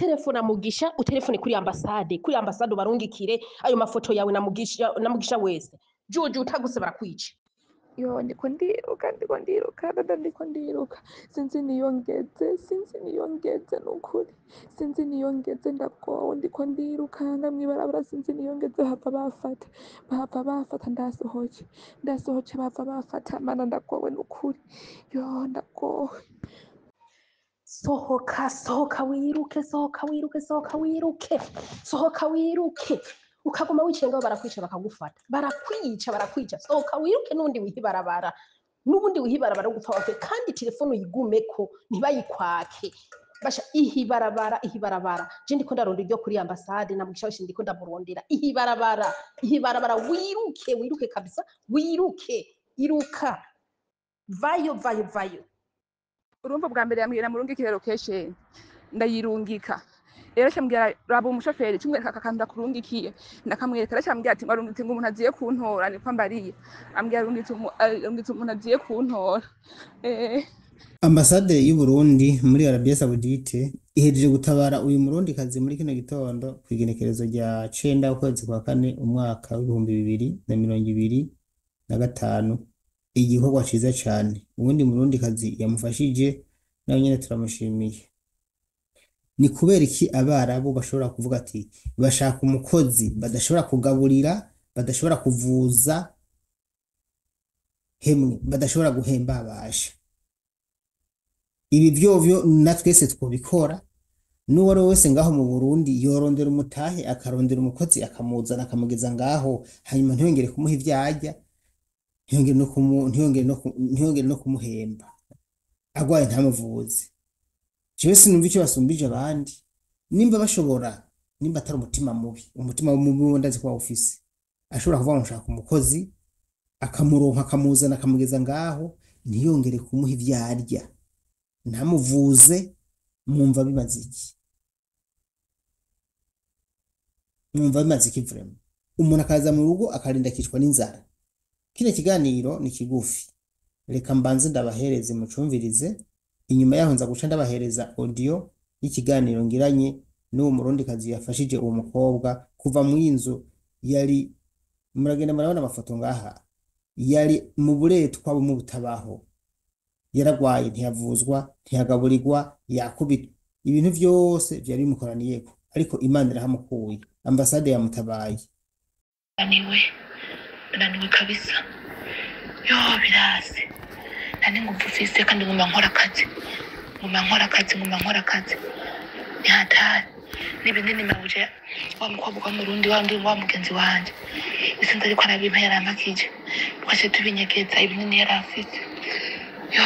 Telefona Mugisha, utelefone kuri ambasade, kuri ambasade ubarungikire ayo mafoto yawe na Mugisha, na Mugisha wese. Juju utaguse barakwica. Yo, ndiko ndiruka, ndiko ndiruka dada, ndiko ndiruka, sinzi niyo ngeze, sinzi niyo ngeze, nukuri sinzi niyo ngeze, ndagowe. Ndiko ndirukanga mw'ibarabara, sinzi niyo ngeze. Bahava bafata, bahava bafata. Ndasohoje, ndasohoje, bahava bafata. Mana, ndagowe nukuri. Yo, ndagowe. Sohoka, sohoka wiruke, sohoka wiruke, sohoka wiruke, sohoka wiruke. Ukaguma wicaye ngaho barakwica, bakagufata, barakwica, barakwica. Sohoka wiruke n'ubundi wihibarabara, n'ubundi wihibarabara gupfa wapfe. Kandi telefone uyigumeko, ntibayikwake. Basha ihibarabara, ihibarabara. Je ndiko ndarondera iryo kuri ambasade na Mugisha wese, ndiko ndamurondera. Ihibarabara, ihibarabara, wiruke, wiruke kabisa, wiruke, iruka, vayo, vayo, vayo. Urumva, bwa mbere yambwira murungikire location, ndayirungika. Rero acambwira raba umushoferi, cumwereka aka kantu ndakurungikiye, ndakamwereka. Rero acambwira ati warungitse ngo umuntu agiye kuntora. Niko ambariye, ambwira arungitse umuntu agiye kuntora. Ambasade y'u Burundi muri Arabie Saoudite ihejeje gutabara uyu murundikazi muri kino gitondo kw'igenekerezo rya 9 ukwezi kwa kane umwaka w'2025. Igikorwa ciza cane. Uwundi murundikazi yamufashije nawe nyene turamushimiye. Ni kubera iki abarabu bashobora kuvuga ati bashaka umukozi badashobora kugaburira, badashobora kuvuza, hemwe badashobora guhemba? Abasha ibi vyovyo na twese twobikora. N'uwo ari we wese ngaho mu Burundi yorondera umutahe, akarondera umukozi, akamuzana, akamugeza ngaho, hanyuma ntiyongere kumuha ivyo arya, ntiyongere no kumuhemba, agwaye ntamuvuze. Jewe sinumva ico basumbije abandi. Nimba bashobora, nimba atari umutima mubi, umutima mubi wo ndazi ko bawufise, ashobora kuvuga ngo nshaka umukozi, akamuronka, akamuzana, akamugeza ngaho, ntiyongere kumuha ivyo arya, ntamuvuze, mwumva bimaze iki? Mwumva bimaze iki vraiment? Umuntu akaza mu rugo akarinda akicwa n'inzara. Kino kiganiro ni kigufi, reka mbanze ndabahereze mucumvirize. Inyuma yaho nza guca ndabahereza audio y'ikiganiro ngiranye n'uwo murundikazi yafashije uwo mukobwa kuva mu inzu yari. Muragenda murabona amafoto ngaha. Yari mu buretwa bumwe butabaho, yaragwaye ntiyavuzwa, ntiyagaburirwa, yakubitwa, ibintu vyose vyari bimukoraniyeko, ariko Imana irahamukuye, ambasade yamutabaye. Naniwe, naniwe kabisa. Yo, birase, nta n'ingufu mfise kandi nguma nkora akazi, nguma nkora akazi, nguma nkora akazi. Ni hatari n'ibinini mabuje. Wa mukobwa w'Umurundi, wa wundi wa mugenzi wanje, isinzi ariko arabimpa, yarampakije, twaciye tubinyegeza ibinini yari afise. Yo.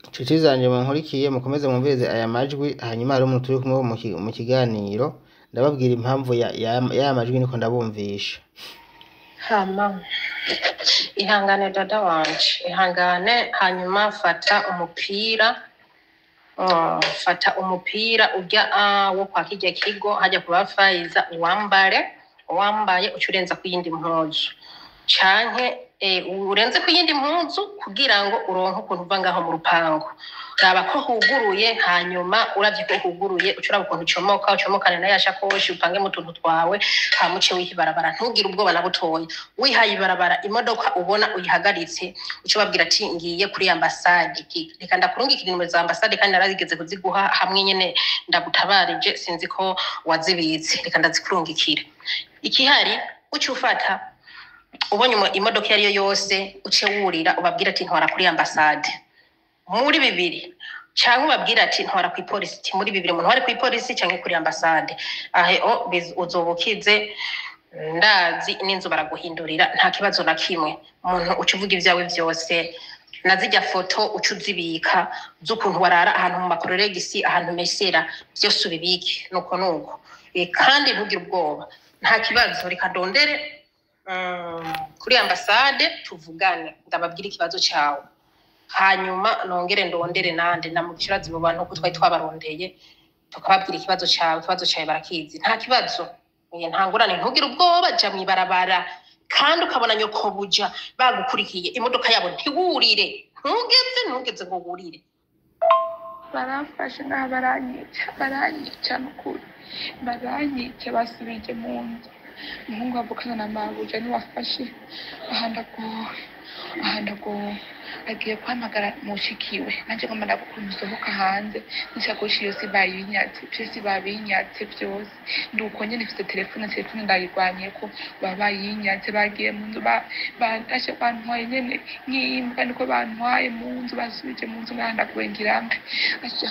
Nshuti zanje munkurikiye, mukomeze mwumvirize aya majwi. Hanyuma hari umuntu turi kumwe mu kiganiro, ndababwira impamvu y'aya majwi niko ndabumvisha. Hama ihangane dada wanje, ihangane. Hanyuma fata umupira, fata umupira ujya wo kwa kirya kigo hajya kuba Fayiza, uwambare. Uwambaye uca urenza ku yindi mpuzu, canke urenze ku yindi mpuzu kugira ngo uronke ukuntu uva ngaho mu rupangu. Raba ko huguruye, hanyuma uravye ko huguruye, uca uraba ukuntu ucomoka, ucomokane na ya shakoshi, upange mu tuntu twawe, hama uce wiha ibarabara. Ntugire ubwoba na butoya. Wihaye ibarabara, imodoka ubona uyihagaritse, uca ubabwira ati ngiye kuri ambasade. Reka ndakurungikira inimero za ambasade, kandi narigeze kuziguha hamwe nyene ndagutabarije. Sinzi ko wazibitse, reka ndazikurungikira. Ikihari uca ufata, ubonye imodoka iyo ariyo yose, uce wurira, ubabwira ati ntwara kuri ambasade, muri bibiri, canke ubabwira ati ntwara kw'ipolisi. Ati muri bibiri, umuntu wari kw'ipolisi canke kuri ambasade ahe o uzoba ukize. Ndazi n'inzu baraguhindurira, nta kibazo na kimwe. Umuntu uca uvuga ivyawe vyose, na zirya foto uca uzibika z'ukuntu warara ahantu mu makoreregisi, ahantu mesera, vyose ubibike. Nuko nuko. Kandi ntugire ubwoba, nta kibazo. Reka ndondere kuri ambasade tuvugane, ndababwira ikibazo cawe, hanyuma nongere ndondere nande namukirazi mu bantu ko twari twabarondeye, tukababwira ikibazo cawe. Ikibazo cawe barakizi, nta kibazo. Nta ngorane, ntugire ubwoba. Ja mw'ibarabara kandi ukabona nyokobuja bagukurikiye imodoka yabo, ntiwurire, ntugeze, ntugeze ngo wurire. Baramfashe ngaha baranyica, baranyica nukuri, baranyica. Basubije mu nzu, umuhungu avukana na mabuja niwe afashe. Aha ndagowe, aha ndagowe. Agiye guhamagara mushikiwe, nanje ngomba ndagukuntu usohoka hanze n'ishakoshi yose bayinyatse, vyose babinyatse vyose. Nduko nyene mfise telefone, telefone ndayirwanyeko, baba bayinyatse. Bagiye mu nzu, bandashe, bantwaye nyene nk'imbwa, niko bantwaye mu nzu, basubije mu nzu. Ngaha ndagowe, ngira mbe asha,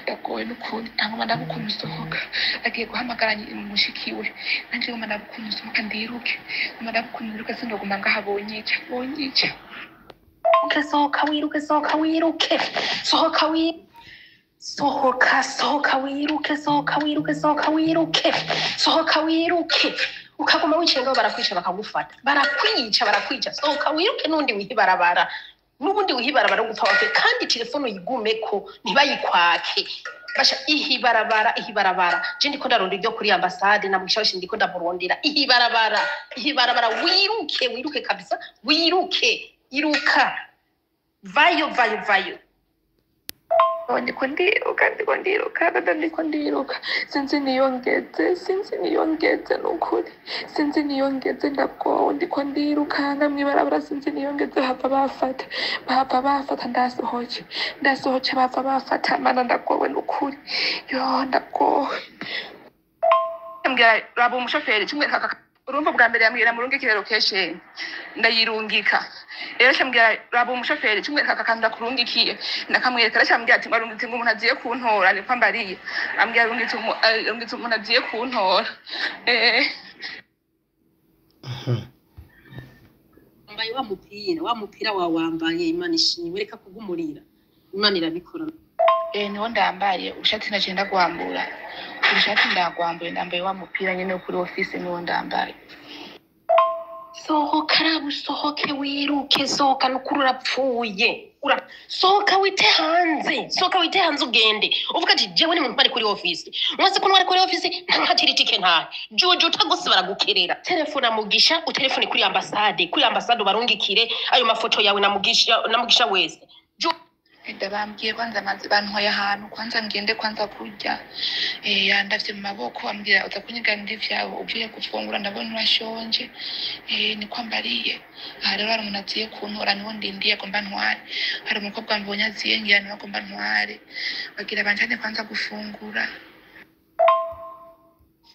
ndagowe n'ukuri. Ngomba ndagukuntu usohoka, agiye guhamagara mushikiwe, nanje ngomba ndagukuntu usohoka ndiruke, ngomba ndagukuntu ndiruke, sindoguma ngaha, bonyica, bonyica. Wiruke, sohoka wiruke, sohoka wiruke, sohoka wi sohoka, sohoka wiruke, sohoka wiruke, sohoka wiruke, sohoka wiruke. Ukaguma wicaye ngaho barakwica, bakagufata, barakwica, barakwica. Sohoka wiruke n'undi wihibarabara, n'ubundi wihibarabara gupfa wapfe. Kandi telefone uyigumeko, ntibayikwake. Basha ihibarabara, ihibarabara. Je ndiko ndarondera iryo kuri ambasade na Mugisha wese, ndiko ndamurondera. Ihibarabara, ihibarabara, wiruke, wiruke kabisa, wiruke, iruka, vayo, vayo, vayo. Ndiko ndiruka, ndiko ndiruka dada, ndiko ndiruka, sinzi niyo ngeze, sinzi niyo ngeze nukuri, sinzi niyo ngeze. Ndagowe, ndiko ndirukanga mw'ibarabara, sinzi niyo ngeze. Hava bafata, bahava bafata. Ndasohoce, ndasohoce, bava bafata. Mana, ndagowe nukuri, yo ndagowe. Mbwira raba umushoferi kimwe kaka, urumva bwa mbere yambwira murungikire location, ndayirungika. Rero cyambwira raba umushoferi kimwe kaka kanda kurungikiye, ndakamwereka. Rero cyambwira ati marungitse ngo umuntu agiye kuntora, niko ambariye. Ambwira arungitse umuntu agiye kuntora. Wambaye wa mupira, wa mupira wawe wambaye. Imana ishimwe, reka kugumurira, Imana irabikora. Niwo ndambaye urushati, naciye ndagwambura urushati, ndagwambuye, ndambaye wa mupira nyene wo kuri office, niwo ndambaye. Sohoka, raba usohoke wiruke, sohoka nukuri, urapfuye. Ura sohoka wite hanze, sohoka wite hanze, ugende uvuga ati jewe ni muntu bari kuri ofisi, mwese ko mwari kuri ofisi, ntankatira itike ntahe jujuta gose baragukerera. Telefona Mugisha, utelefone kuri ambasade, kuri ambasade ubarungikire ayo mafoto yawe na Mugisha, na Mugisha wese. Ndabambwiye kwanza amazi bantwaye ahantu, kwanza ngende kwanza kurya. Yandavye mu maboko, ambwira uza kunyiganira ivyawe uvuye gufungura, ndabona urashonje. Niko ambariye. Aha rero hari umuntu agiye kuntora, niwo ndindiye agomba ntware. Hari umukobwa mbonye aziye, ngira niwe agomba ntware, bagira banjane kwanza gufungura.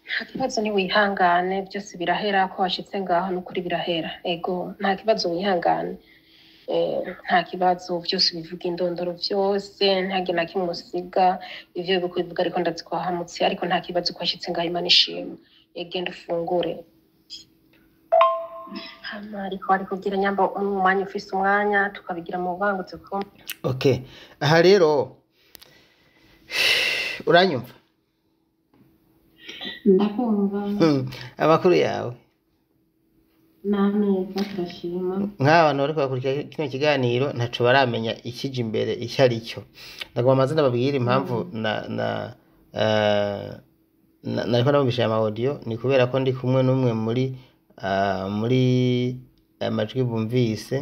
Nta kibazo, ntiwihangane, byose birahera. Ko washitse ngaho nukuri birahera. Ego, nta kibazo, wihangane. Nta kibazo, byose bivuga indondoro byose, ntage na kimwe usiga ivyo biko bivuga. Ariko ndazi ko wahamutse, ariko nta kibazo, ko washitse ngaho, Imana ishimwe. Genda ufungure. Hama ariko ari kugira nyamba umwanya, ufise umwanya tukabigira mu bangutse kuko Okay, aha rero uranyumva? Ndakumva. Amakuru yawe? N'ameza, turashima. Nk'aba bantu bariko bakurikira kino kiganiro ntaco baramenya ikija imbere icyo ari cyo. Ndagomba amazina babwire impamvu na nariko ndabumvisha aya ma audio, ni kubera ko ndi kumwe n'umwe muri aya majwi bumvise.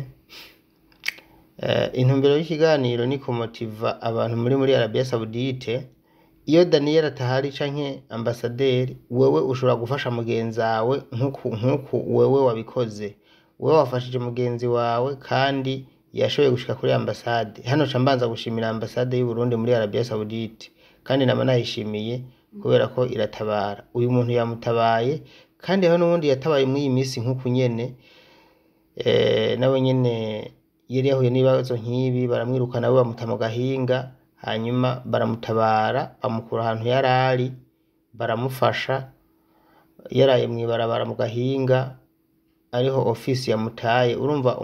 Intumbero y'ikiganiro ni kumotiva abantu muri Arabia Saudite. Iyo Daniel atahari canke ambasaderi, wewe ushobora gufasha mugenzi wawe nkuku wewe wabikoze, wewe wafashije mugenzi wawe kandi yashoboye gushika kuri ambasade. Hano ca mbanza gushimira ambasade y'u Burundi muri Arabia Saudite, kandi nama nayishimiye kubera ko iratabara. Uyu muntu yamutabaye, kandi hano n'uwundi yatabaye muri iyi minsi nkuku nyene, nawe nyene yari yahuye n'ibibazo nk'ibi, baramwirukana, bo bamuta mu gahinga, hanyuma baramutabara, bamukura ahantu yari ari, baramufasha. Yaraye mw'ibarabara mu gahinga, ariho ofisi yamutaye. Urumva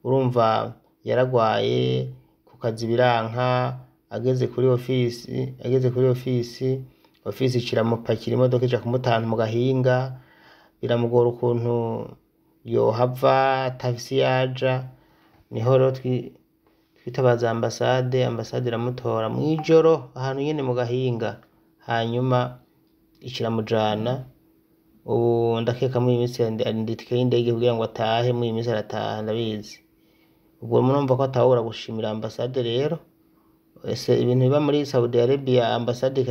urumva yaragwaye ku kazi biranka, ageze kuri ofisi, ageze kuri ofisi, ofisi iciramupakira imodoka ija kumutahana mu gahinga, biramugora ukuntu yohava atafise iyo aja. Niho rero twitabaza ambasade, ambasade iramutora mw'ijoro ahantu nyene mu gahinga, hanyuma ikiramujana. Ubu ndakeka muri iyi minsi arindiriye itike y'indege kugira ngo atahe, muri iyi minsi arataha, ndabizi. Ubwo murumva ko atawubura gushimira ambasade rero. Ese ibintu biba muri Saudi Arabia, ambasade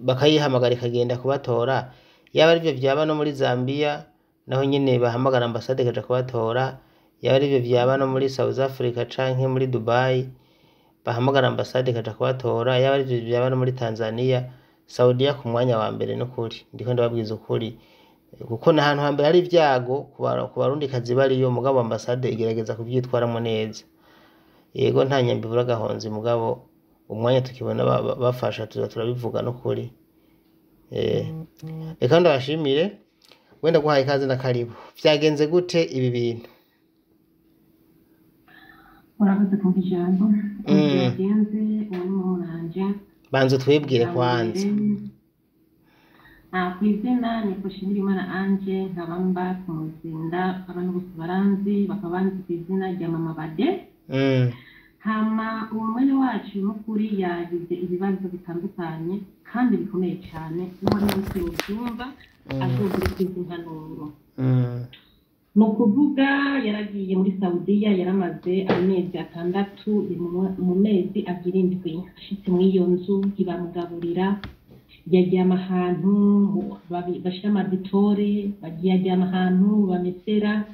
bakayihamagara ikagenda kubatora, yaba arivyo vyaba no muri Zambia naho nyene bahamagara ambasade ikaja kubatora, yaba arivyo vyaba no muri South Africa canke muri Dubai bahamagara ambasade ikaja kubatora, yaba arivyo vyaba no muri Tanzania, Saudiya ku mwanya wa mbere. N'ukuri ndiko ndababwiza ukuri, kuko ni ahantu hambere hari ivyago ku barundikazi bariyo, mugabo ambasade igerageza kuvyitwaramwo neza. Yego, nta nyambi ibura agahonzi, mugabo umwanya tukibona bafasha tuza turabivuga n'ukuri. Reka ndabashimire, wenda guhaye ikaze na karibu. Vyagenze gute ibi bintu? Urakoze kumva ijambo. Uko byagenze, uwo ni murumuna. Banza twibwire kwanza. Ku izina ni Nshimirimana Ange, nkaba mba ku Muzinda. Abantu bose baranzi, bakaba banzi ku izina rya Mama Bade. Hama uwo mwene wacu n'ukuri yagize ibibazo bitandukanye kandi bikomeye cyane, n'uwo ari wese yobyumva azumvira izi mpanuro. Ni ukuvuga yaragiye muri Saudiya, yaramaze amezi 6, mu mezi agira 7. Ashitse muri iyo nzu ntibamugaburira, yaryama ahantu bashira amaditore, bagiye aryama ahantu bamesera.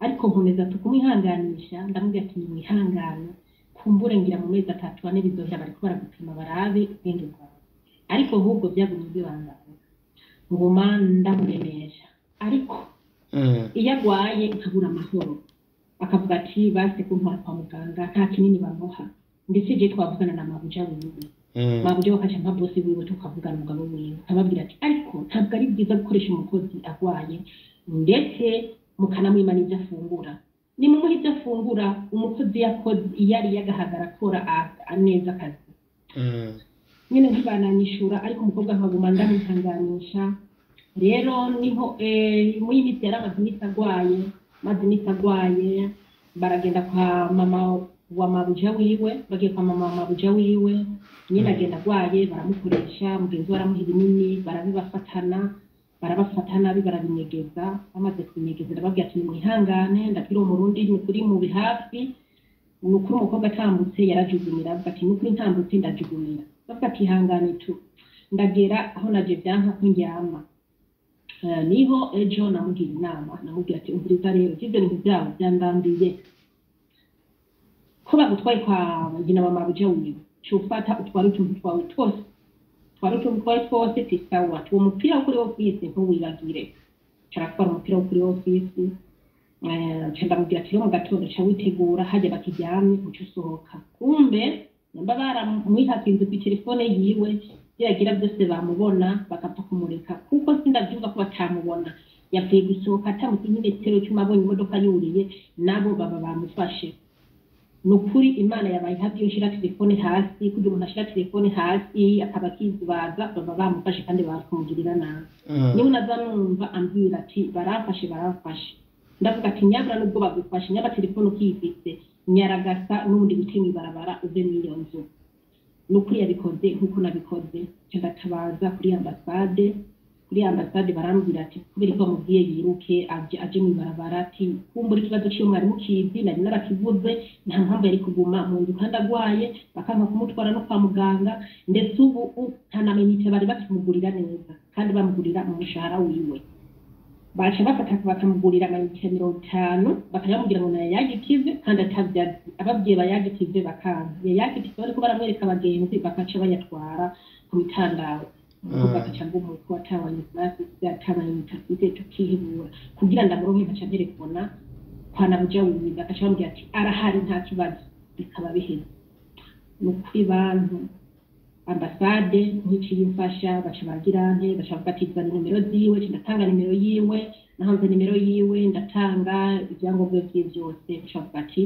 Ariko nkomeza tukumwihanganisha, ndamubwira ati nimwihangane, kumbure ngira mu mezi 3 4 bizohera, bariko baragupima barabe ubwenge bwawe. Ariko ahubwo byagumye bibandanya, nguma ndamuremesha, ariko iyo agwaye nkabura amahoro, akavuga ati base kuntwara kwa muganga, nta kinini bamuha. Ndetse je twavugana na mabuja wiwe, mabuja bakaca nka bosi wiwe, tukavugana umugabo wiwe, nkababwira ati ariko ntabwo ari byiza gukoresha umukozi agwaye, ndetse mukanamwima n'ibyo afungura. Nimumuha ibyo afungura, umukozi yakoze iyo ariye agahagara akora neza akazi. Nyine ntibananyishura, ariko umukobwa nkaguma ndamwihanganisha. Rero niho muri iyi minsi yari amaze iminsi agwaye, maze iminsi agwaye, baragenda kwa mama wa mabuja wiwe, bagiye kwa mama wa mabuja wiwe nyine, agenda agwaye, baramukoresha, mugenzi we aramuha ibinini, barabibafatana, barabafata nabi, barabinyegeza. Bamaze kubinyegeza, ndababwira ati nimwihangane, ndabwira uwo Murundi, ni ukuri mubi hafi, ni ukuri umukobwa atambutse yarajugumira, avuga ati ni ukuri ntambutse ndajugumira, bavuga ati ihangane tu. Ndagera aho naje byanka ko ndyama. Niho ejo namugira inama, namubwira ati umviriza rero, ivyo bintu byabo byandambiye, ko bagutwaye kwa nyina wa mabuja wiwe, cufata utware utuntu twawe twose, twari utuntu twawe twose, tisawa uwo mupira wo kuri ofisi ntuwibagire. Caratwara umupira wo kuri ofisi. Nca ndamubwira ati rero mu gatondo ca witegura, hajya bakiryamye uca usohoka. Kumbe namba baramwihakinze ku telefone yiwe, byagira byose bamubona, bakapfa kumureka, kuko sindavyumva ko batamubona. Yavuye gusohoka atambutse nk'imetero 10, abonye imodoka yuriye, nabo baba bamufashe. Ni ukuri Imana yabaye hafi yo nshira telefone hasi, kugira umuntu ashira telefone hasi akaba akizubaza, baba bamufashe kandi bakamugirira nabi. Niba naza numva ambwira ati baramfashe, baramfashe, ndavuga ati nyabura nubwo bagufashe, nyaba telefone ukiyifise, nyaragasa n'ubundi gutema ibarabara uve muri iyo nzu. Ni ukuri yabikoze nk'uko nabikoze. Nca ndatabaza kuri ambasade. Kuri ambasade barambwira ati kubera ko bamubwiye yiruke aje mu ibarabara, ati kumbura ikibazo cy'iyo mwari mukizi, nari narakivuze, nta mpamvu yari kuguma mu nzu kandi agwaye, bakanka kumutwara no kwa muganga, ndetse ubu nta na minite bari bakimugurira neza, kandi bamugurira mu mushahara wiwe. Baca bafata bakamugurira amayinite 50, bakayamubwira ngo nayayagitive kandi atabyazi. Ababwiye bayagitive bakanga, yayagitive bariko baramwereka abagenzi, bakaca bayatwara ku mitandao. Umukobwa akaca ngo umuko atabayinite afite, tukihebura kugira ndamuronke, nkaca nterekona kwa nabuja wiwe, bakaca bamubwira ati arahari nta kibazo, bikaba biheze. Ni ukuri bantu, ambasade nticiye imfasha, baca bagira nte, baca bavuga ati zana nimero ziwe, nca ndatanga nimero yiwe, nahanze nimero yiwe, ndatanga ibyangombwa vyiwe byose, baca bavuga ati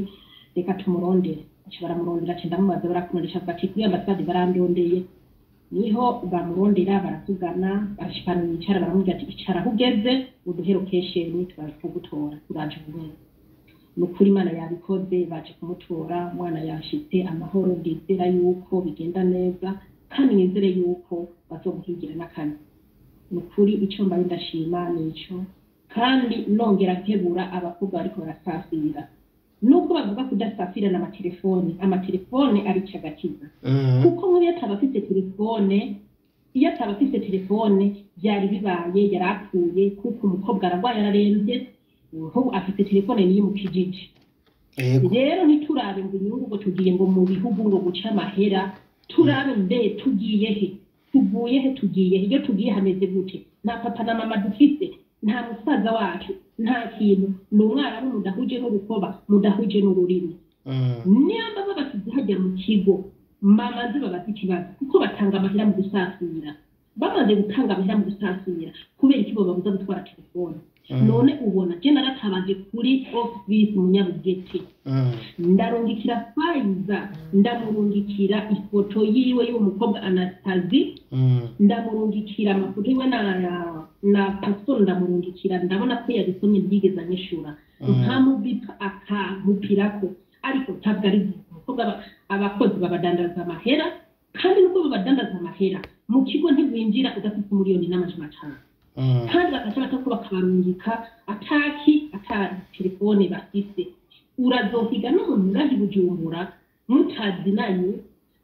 reka tumurondere. Baca baramurondera, nca ndamubaza barakumurondera, baca bavuga ati kuri ambasade barandondeye. Niho bamurondera, baravugana, barashikana yicara, baramubwira ati icara aho ugeze uduhe location turaje kugutora, turaje ubunyene. Ni ukuri Imana yabikoze, baje kumutora, umwana yashitse amahoro. Ndizera yuko bigenda neza kandi nizere yuko bazomuhigira n'akazi. Ni ukuri ico mbaye ndashima nico, kandi nongera nkebura abakobwa bariko barasafira. Nubwo bavuga kudasafirana amatelefone, amatelefone arica agakiza. Kuko nk'iyo ataba afite telefone, iyo ataba afite telefone byari bibaye yarapfuye, kuko umukobwa ararwaye ararembye, nk'ubu afite telefone niyo mu kijiji. Rero ntiturabe ngo inyungu ngo tugiye ngo mu bihugu ngo guca amahera, turabe mbe tugiye he, tuvuye he, tugiye he, iyo tugiye hameze gute? Nta papa na mama dufite, nta musaza wacu, nta kintu, ni umwarabu mudahuje n'urukoba, mudahuje n'ururimi. Niba babasize hajya mu kigo, mama nzi babaza ikibazo, kuko batanga amahera mu gusafira. Bamaze gutanga amahera mu gusafira, kubera iki bababuza gutwara telefone? None ubona je naratabaje kuri office Munyabugete, ndarungikira Faiza, ndamurungikira ifoto yiwe y'uwo mukobwa Anastasie, ndamurungikira amafoto yiwe na pasiporo ndamurungikira, ndabona ko yabisomye ntiyigeze anyishura. Nkamubipa akamupirako, ariko ntabwo ari umukobwa. Abakozi babadandaza amahera, kandi nubwo babadandaza amahera mu kigo ntiwinjira udafite 1,500,000. Kandi bakaca batako bakabarungika ataki ata telefone bafise. Urazohiga n'umuntu ngaho i Bujumbura mutazinanye,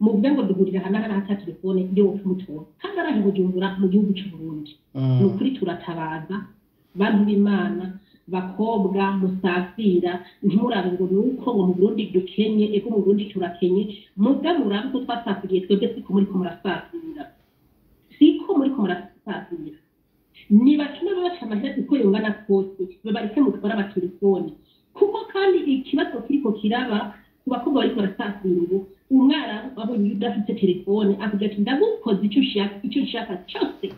muvuge ngo duhurira aha n'aha ata telefone yo kumutora, kandi araha i Bujumbura mu gihugu c'u Burundi. Ni ukuri turatabaza bantu b'Imana, bakobwa musafira, ntimurabe ngo nuko ngo mu Burundi dukenye, ego mu Burundi turakenye, muga murabe ko twasafiriye twebwe, siko muriko murasafira, siko muriko murasafira. Nibatuma babaca amahera uko yongana kose, babareke mutware amatelefone. Kuko kandi ikibazo kiriko kiraba ku bakobwa bariko barasafira ubu, umwarabu abonye udafite telefone avuga ati ndagukoze icyo ushaka, icyo ushaka cyose,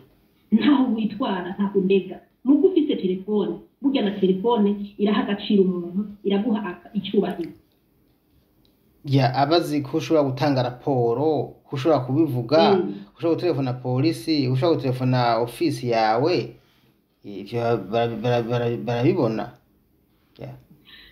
ntaho witwara, ntaho ndega. Mugo ufite telefone, burya na telefone iraha agaciro umuntu, iraguha icyubahiro. Ya abazi ko ushobora gutanga raporo, ko ushobora kubivuga, ko ushobora gutelefona polisi, ko ushobora gutelefona ofisi yawe, ivyo barabibona.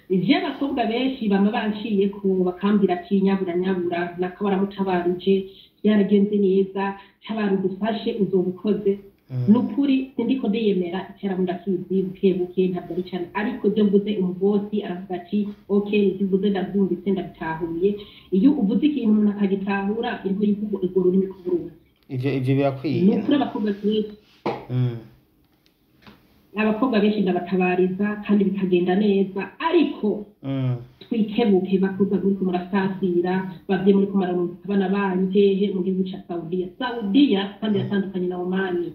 Ivyo abakobwa benshi bama banciye ko bakambwira ati nyabura nyabura nako baramutabaruje, byaragenze neza, tabara udufashe uzobukoze. Nukuri sindiko ndiyemera iteramo ndakizi buke buke, ntabwo ari cyane, ariko ibyo mvuze umugosi aravuga ati okay, ibyo mvuze ndabyumvise ndabitahuye. Iyo uvuze ikintu umuntu akagitahura, irwo yivugo urwo rurimi kuburuzi. Ivyo birakwiye. Nukuri abakobwa benshi, abakobwa benshi ndabatabariza kandi bikagenda neza, ariko twikebuke bakobwa muriko murasasira, bavye muriko murarungika abana banyu hehe mu gihugu ca Saudiya. Saudiya kandi iratandukanye na Omani.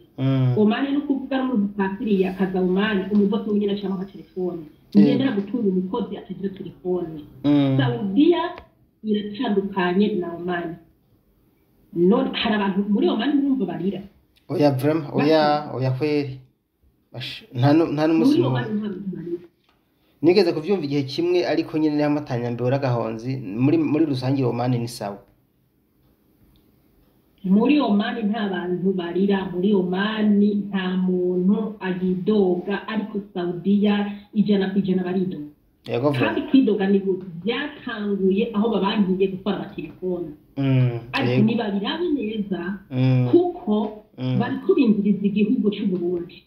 Omani ni ukuvuga n'umuntu usafiriye akaza Omani, umubosi wenyene acamuha telefone. Ngendera gutunga umukozi atagira telefone. Saudiya iratandukanye na Omani. None hari abantu muri Omani murumva barira. Oya vraiment, oya oya kweri. Nta n'umunsi n'umwe nigeze kuvyumva igihe kimwe, ariko nyene n'amatanyambere uragahonzi muri rusange Omani ni sawa. Muri Omani nta bantu barira, muri Omani nta muntu agidoga, ariko Saudiya 100% baridoga. Yego kandi kwidoga ni gute byatanguye aho babangiye gutwara amatelefone. Ariko nibabirabe neza, kuko bariko binjiriza igihugu c'u Burundi.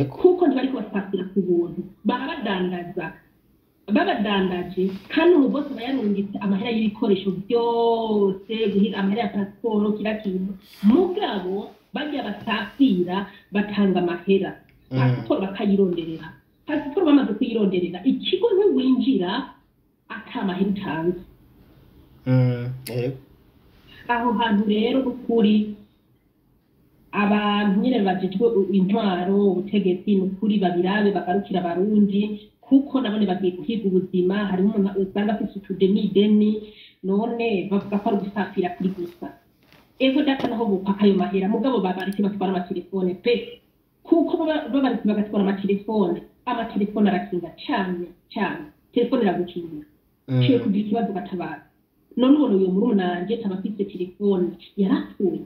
Kuko ntibariko basafira ku buntu, barabadandaza, babadandaje, kandi umubosi aba yarungitse amahera y'ibikoresho byose, guhiga amahera ya pasiporo, kira kintu. Mugabo barya basafira batanga amahera, pasiporo bakayironderera, pasiporo bamaze kuyironderera, ikigo ntiwinjira ata mahera utanze. Aho hantu rero ukuri abantu nyene bajejwe intwaro ubutegetsi nukuri babirabe bagarukira abarundi, kuko nabone bagiye guhiga ubuzima. Harimo umuntu usanga afise utudeni deni, none bavuga ko ari ugusafira kuri gusa. Ego data naho bupaka ayo mahera, mugabo babareke batwara amatelefone pe, kuko babareke bagatwara amatelefone, amatelefone arakinga cane cane, telefone iragukinga. Ciye kugira ikibazo ugatabara. None ubona uyo murumuna taba afise telefone yarapfuye.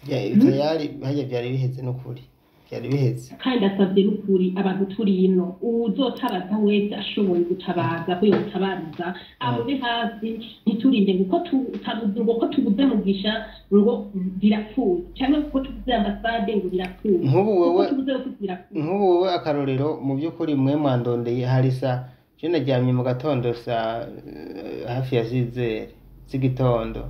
Tayari hajya byari biheze nukuri, byari biheze. Kandi asabye nukuri abantu turi ino, uwuzotabaza wese ashoboye gutabaza ko yotabariza amube hafi, ntiturinde ngo tutabuze, ngo ko tubuze mugisha ngo birapfuye, cyangwa ko tubuze ambasade ngo birapfuye. Nk'ubu wewe akarorero mu by'ukuri mwe mwandondeye harisa Je naryamye mu gatondo saa hafi ya 6 z'igitondo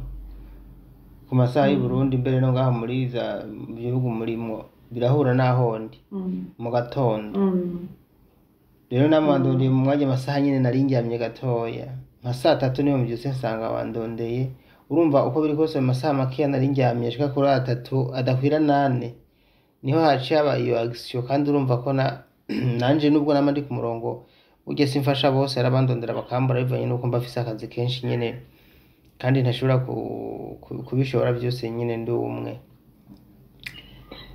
ku masaha y'u Burundi, mbere no ngaho muri za mu bihugu murimwo birahura n'aho ndi mu gatondo. Rero namwe wandondeye mu mwanya amasaha nyene nari ndyamye gatoya, nka saa 3 niho mvyutse nsanga wandondeye. Urumva uko biri kose mu masaha makeya nari ndyamye ashika kuri 3 adakwira 4 niho haciye haba iyo action. Kandi urumva ko na nanje nubwo nama ndi ku murongo burya simfasha bose, hari abandondera bakambura bivanye nuko mba mfise akazi kenshi nyene, kandi ntashobora kubishobora vyose nyene ndi umwe.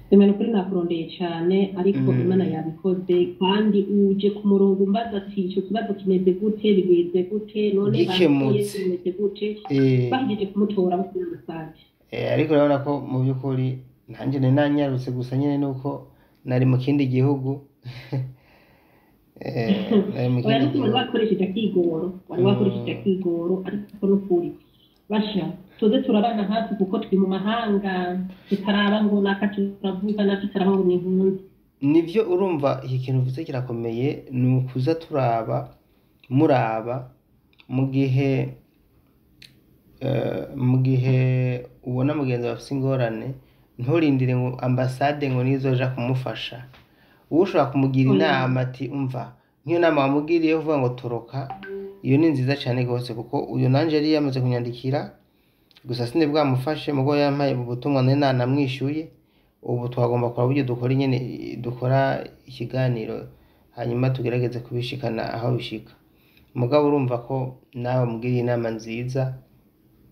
Imana ukuri nakurondeye cyane, ariko Imana yabikoze. Kandi uje ku murongo umbaza ati icyo kibazo kimeze gute, bimeze gute, none batoye Gikemutse. bimeze gute, bahejeje kumutora bakina masaje. Ariko urabona ko mu by'ukuri nanjye nari nanyarutse, gusa nyene nuko nari mu kindi gihugu. Nari mu Oya, kindi nuko wari gihugu. wakoresheje akigoro, wari wakoresheje akigoro, ariko n'ukuri basha tuze turabana hafi kuko turi mu mahanga, tutaraba ngo naka turavuga naka tutaraba ngo ni impunzi. Nivyo, urumva iki kintu uvuze kirakomeye, ni ukuza turaba muraba mu gihe mu gihe ubona mugenzi wawe afise ingorane, nturindire ngo ambasade ngo nizoja kumufasha. Wowe ushobora kumugira Oya. inama ati umva nk'iyo nama wamugiriye yo kuvuga ngo toroka, iyo ni nziza cane gose, kuko uyu nanje yari yamaze kunyandikira, gusa sindi bwamufashe mugo yampaye ubutumwa nari nanamwishuye. Ubu twagomba kuraba uburyo dukora nyene, dukora ikiganiro hanyuma tugerageze kubishikana aho bishika. Mugabo urumva ko nawe mugiriye inama nziza,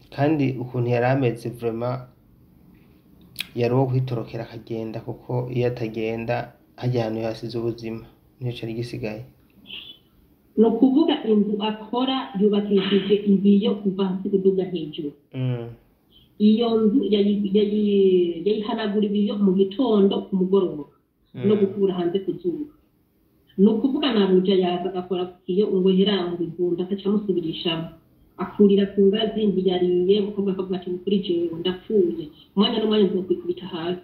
kandi ukuntu yari ameze vraiment yari uwo kwitorokera akagenda, kuko iyo atagenda harya hantu yahasize ubuzima nico cari gisigaye. Ni ukuvuga inzu akora yubakishije ibiyo kuva hasi kuduga hejuru. Iyo nzu yayihanagura ibiyo mu gitondo, ku mugoroba no gukura hanze ku zuba. Ni ukuvuga nabuja yaza agakora ku kiyo ngo herangwe igunda, akaca amusubirishamo, akurira ku ngazi, ntiyariye. Umukobwa akavuga ati kuri jewe ndapfuye, umwanya n'umwanya nzokwikubita hasi.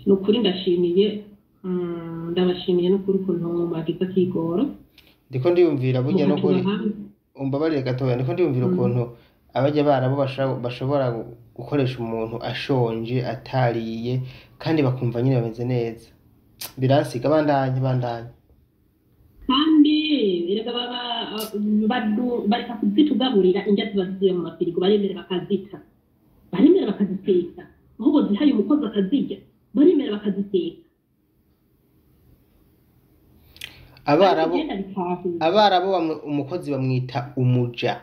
Ni ukuri ndashimiye, ndabashimiye n'ukuri ukuntu mwagize akigoro Ndiko ndiyumvira burya no mukatuba kuri hafi. Umbabarire gatoya, ndiko ndiyumvira ukuntu abajya barabo bashobora gukoresha umuntu ashonje atariye, kandi bakumva nyine bameze neza. Biransiga. Bandanye, bandanye. Kandi erega baba bareka kuzitugaburira, indya ziba zivuye mu mafirigo baremera bakazita, baremera bakaziteka, ahubwo zihaye umukozi akazirya, baremera bakaziteka. Ariko Abarabu igenda bitahura. Abarabu umukozi bamwita umuja.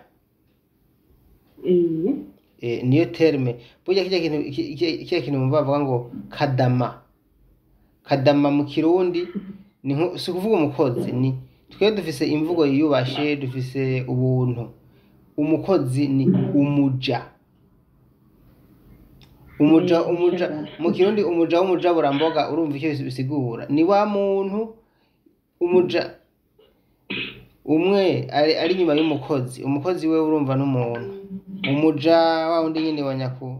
Niyo terme burya kirya kintu kirya kintu bumva bavuga ngo kadama, kadama mu Kirundi ni si ukuvuga umukozi. Ni twe dufise imvugo yiyubashe, dufise ubuntu. Umukozi ni umuja, umuja. Umuja mu Kirundi, umuja w'umujaburamboga. Urumva icyo bisigura? Ni wa muntu umuja umwe ari inyuma y'umukozi. Umukozi we urumva n'umuntu, umuja wa wundi nyene wa nyaku.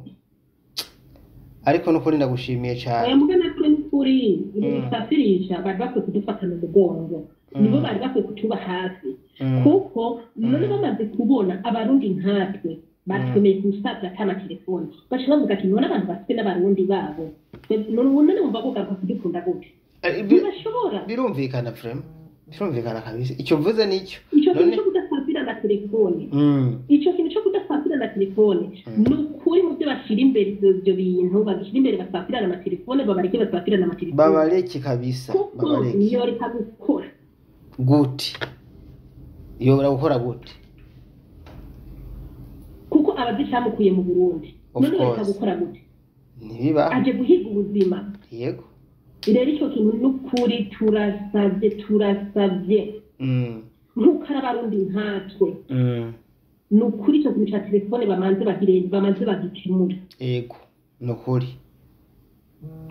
Ariko nukuri ndagushimiye Oya, cane. Muga natwe n'ukuri ibintu bisafirisha bari bakwiye kudufata mu mugongo, nibo bari bakwiye kutuba hafi, kuko none bamaze kubona Abarundi nkatwe batwemeye gusabwa ata amatelefoni, baca bavuga ati none abantu bafite n'Abarundi babo none wumva bogaruka kudukunda gute? Ntibashobora. Birumvikana vraiment, birumvikana kabisa, icyo mvuze nicyo. Ico kintu None cyo kudasafira na telefone, ico kintu cyo kudasafira na telefone, ni ukuri mu byo bashyira imbere, ivyo bintu babishyira imbere, basafirana amatelefone, babareke basafirana amatelefone. Babareke kabisa. Kuko Babareke. niyoreka gukora. Gute yobora gukora gute? Kuko abazicamukuye mu Burundi. Of None yoreka course. gukora gute? Ntibibaho. Aje guhiga ubuzima. Yego. Rero icyo kintu n'ukuri turasabye, turasabye, nk'uko ari Abarundi nkatwe, ni ukuri icyo kintu cya telefone bamanze bagire, bamanze bagikemure. Yego, nukuri.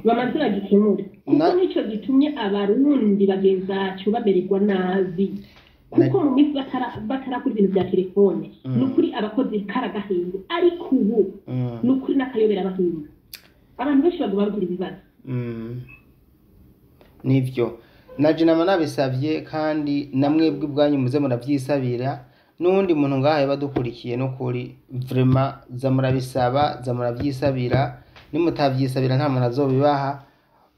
Bamanze bagikemure, kuko nicyo gitumye Abarundi bagenzi bacu bamererwa nabi, kuko mu minsi batarakora ibintu bya telefone, ni ukuri abakozi karagahinda, ariko ubu ni ukuri n'akayobera bahinga, abantu benshi baguma bagira ibibazo. Nivyo. Naje nama nabisavye kandi namwebwe ubwanyu muze muravyisabira, n'uwundi muntu ngaha yoba adukurikiye n'ukuri vraiment za murabisaba, za muravyisabira, nimutavyisabira nta muntu azobibaha.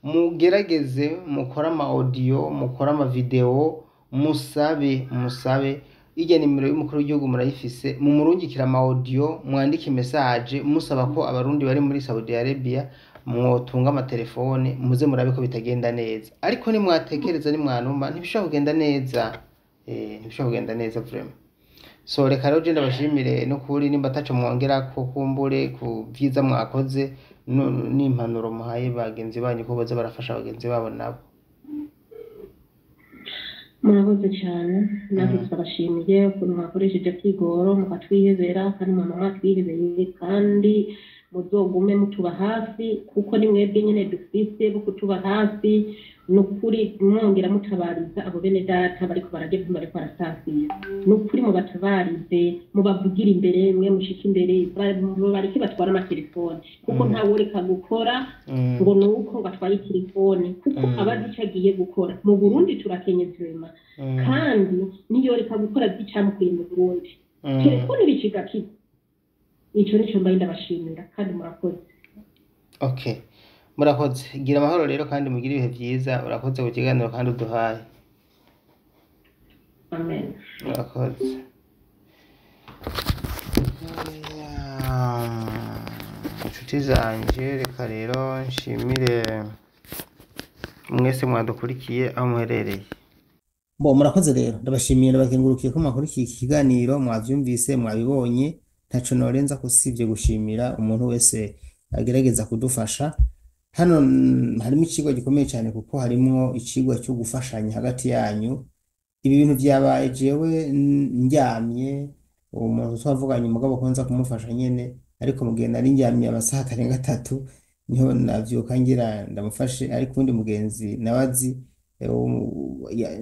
Mugerageze mukore ama audio, mukore ama video, musabe musabe irya nimero y'umukuru w'igihugu murayifise, mumurungikire ama audio, mwandike message musaba ko abarundi bari muri Saudi Arabia mwotunga amatelefone, muze murabe ko bitagenda neza. Ariko nimwatekereza nimwanuma ntibishobora kugenda neza, ntibishobora kugenda neza vraiment. So reka rero je ndabashimire n'ukuri, nimba ataco mwongerako kumbure ku vyiza mwakoze n'impanuro muhaye bagenzi banyu ko boza barafasha bagenzi babo nabo. Murakoze cyane, natwe turabashimiye ukuntu mwakoresheje kwigoro mukatwihebera, kandi mama mwatwihebeye, kandi muzogume mutuba hafi kuko ni mwebwe nyine dufise bo kutuba hafi. Ni ukuri mwongera mutabariza abo bene data bariko bararya bariko barasafira, ni ukuri mubatabarize, mubavugire imbere, mwe mushike imbere, bareke batwara amatelefone kuko ntaworeka gukora ngo ni uko batwaye telefone, kuko aba azi ico agiye gukora. Mu Burundi turakenye vraiment, kandi niyoreka gukora vy'icamukuye mu Burundi, telefone biciga kiza. Ico nico mbaye ndabashimira kandi murakoze. Okay, murakoze, gira amahoro rero kandi mugire ibihe vyiza. Urakoze ku kiganiro kandi uduhaye. Amen. Murakoze. Inshuti zanje, reka rero nshimire mwese mwadukurikiye aho muherereye. Bo murakoze rero, ndabashimiye, ndabakengurukiye ko mwakurikiye iki kiganiro, mwavyumvise, mwabibonye. Ntaco norenza kusivye gushimira umuntu wese agerageza kudufasha. Hano harimo icigwa gikomeye cyane, kuko harimwo icigwa cyo gufashanya hagati yanyu. Ibi bintu vyabaye jewe ndyamye, uwo muntu twavuganye umugabo ko nza kumufasha nyene, ariko mu gihe nari ndyamye amasaha atarenga 3 niho navyuka ngira ndamufashe, ariko uwundi mugenzi nawe azi,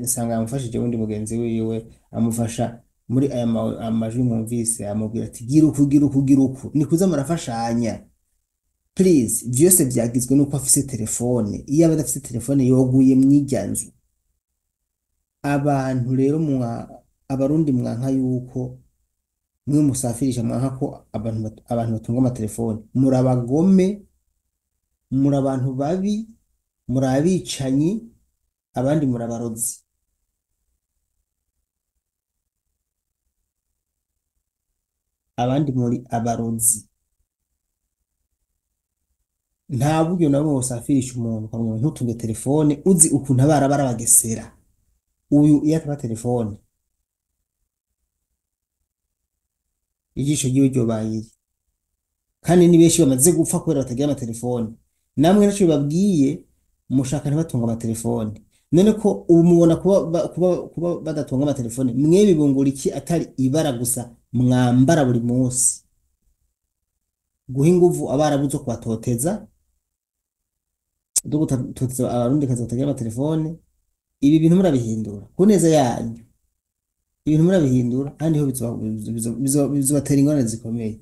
nsanga yamufashije uwundi mugenzi wiwe, amufasha muri aya amajwi mwumvise, amubwira ati gira uku, gira uku, gira uku. Ni kuza murafashanya please. Vyose vyagizwe nuko afise telefone, iyo aba adafise telefone yoguye mw'irya nzu. Abantu rero abarundi mwanka yuko mwe musafirisha, mwanka ko abantu batunga amatelefone, muri abagome, muri abantu babi, muri abicanyi, abandi muri abarozi. Abandi muri abarozi. Nta buryo na bumwe busafirisha umuntu ukamubwira ntutunge telefone, uzi ukuntu abara barabagesera. Uyu iyo ataba telefone ijisho ryiwe ryobaye iri. Kandi ni benshi bamaze gupfa kubera batagira amatelefone. Namwe naco bibabwiye, mushaka ntibatunga amatelefone. None ko ubu mubona kuba badatunga amatelefone, mwe bibungura iki atari ibara gusa mwambara buri munsi? Guha inguvu abarabu zo kubatoteza, zo gutoteza abarundi kazi batagira amatelefone. Ibi bintu murabihindura ku neza yanyu, ibintu murabihindura kandi ho bizobatera ingorane zikomeye.